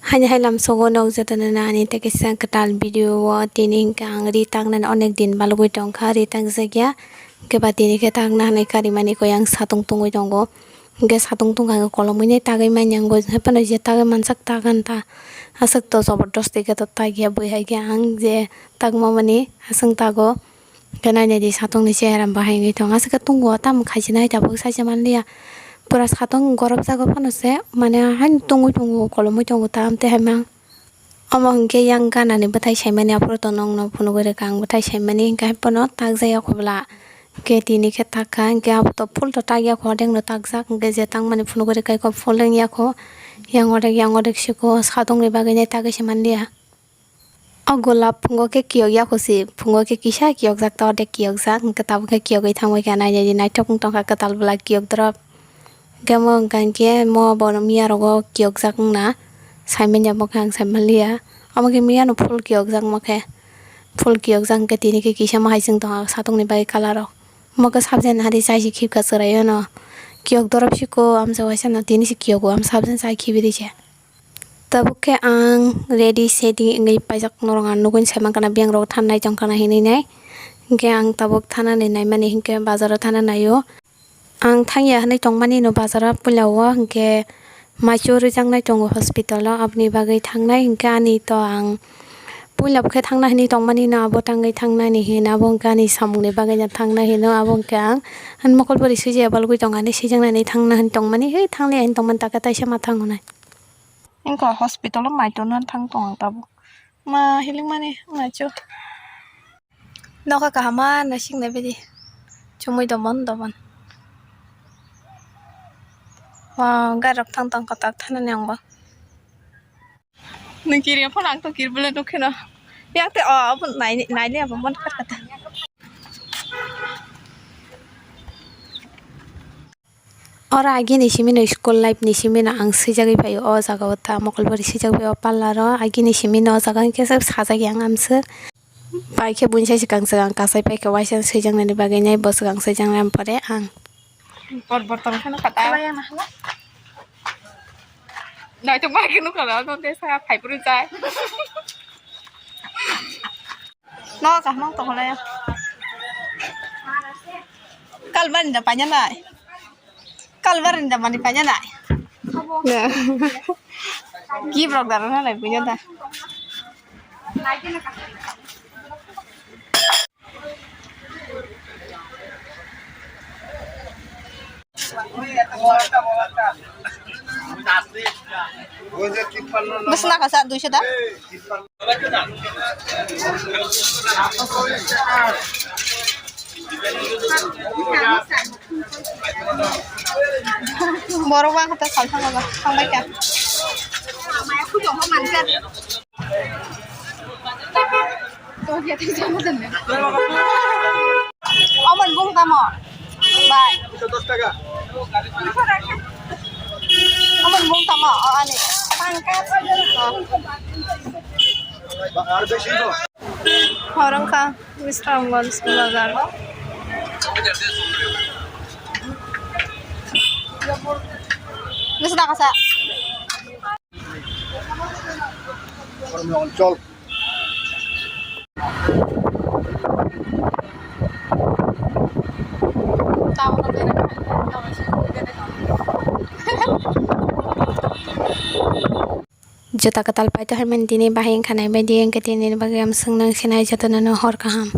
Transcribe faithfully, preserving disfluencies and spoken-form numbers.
Haini hai lamsogo nok jotono nani tei kaisa kwtal video o tini hinkhe ang ri taknani onek din balugwi tongkha, ri takjakya. Hinkhe ba tini khe takna hinwi karimani koi ang satung tungwi tongo. Hinkhe satung tungkha hinkhe kolomwini tagwi manya, ang bo haphano je tagwi manjak tagan ta. Aswk to jobordosti khe to takya, bui hai khe ang je takma mani aswk tago. Khe nainai di satungni chehera bahai wngwi tongo. Aswk khe tungo tamo khaichinai tabuk saisa manliya. Pura satung gorop jago phano se, mane haino tungwi tongo, kolomwi tongo tam tei haimang. Omo hinkhe yang ganani bwthai saimani aphuru to nongno phunugwi rwkha ang bwthai saimani hinkhe haiphano takjak ya khobla. Khe tini khe takha hinkhe abo to full to takya kho, odekno takjak hinkhe je tangmani phunugwi rwkha eko full wngya kho. Yang odek, yang odek siko satungni bagwi nai tagwi se manliya. O golap phungo khe kiyok yakho se, phungo khe kisa kiyokjak ta, odek kiyokjak, hinkhe tabuk khe kiyogwi thangbai kha, nainani naithok wng tongkha kwtal bwla kiyok drop. Hinkhe omo hinkha hinkhe mo bo miya rogo kiyokjak wngna saimanya, bo khe ang saimanliya. Omo khe miyano full kiyokjak, mo khe full kiyokjak, hinkhe tini khe kisa ma hai chwng tongkha satungni bagwi colour rok. Mo khe sabjani hari chai se khibkha chwrai yano. Kiyok drop siko amsa waisano tini se kiyogo, am sabjani chai khibi ri se. Tabuk khe ang ready sedi wngwi paijak, norok ang nugwi saimankha na biyang rok thanai tongkha na hinwi nai. Hinkhe ang tabuk thanani naimani hinkhe bazaro thana naio. Ang thangya hinwi tongmani no bazaro puila o hinkhe maichu rijaknai tongo hospital o, aboni bagwi thangnai hinkhe ani to ang puila bo khe thangna hinwi tongmani no abo tangwi thangnani hin abo hinkhe ani samungni bagwi no thangnai hino abo hinkhe ang ani mokol bari swijaya balgwi tongani swijaknani thangna hinwi tongmani he thangliya hinwi tongmani taka taisa ma thango nai. Wngkha hospital o mai tongna thang tong ang tabuk. Ma hilikmani maichu. Nokha kaham ma naisik nai bidi. Chumui domon domon. Wa gari rok thang tong kotor thanani ang bo. Nung kiri phone ang to kiri bole nukhe no. Yang te o abo nai nai le abo mon khat khat. Oro agini simi no school life ni simi no ang swijagwi phaio o jaga o ta Mokolbari swijagwi o parlour o agini simi no o jaga hinkhe sajak yang amswk bai khe buini sai swkang swkang kasai pai khe waisa swijaknani bagwi nai bo swkang swijaknai pore ang. Por botol kheno kata. Nai to bai kheno kala no te sa phai puru jai. No kaham tong kholai. Kalbari da paina nai. Kalbari da mani paina nai. Ki brok da na nai punya da. Bwswk nakha sa duiso da? Borok bang khe ta sal thangma ba, thangbai kha. Omo ni bung tamo? Bai. Omo ni bung tamo? O ani. Hor wngkha Wisramganj bazar. Bwswk nakha sa? Chol. Juta kwtal paito hai mani tini bahai wngkha nai bai di, wngkhe tini bagwi amswk nang sinai jotono no hor kaham.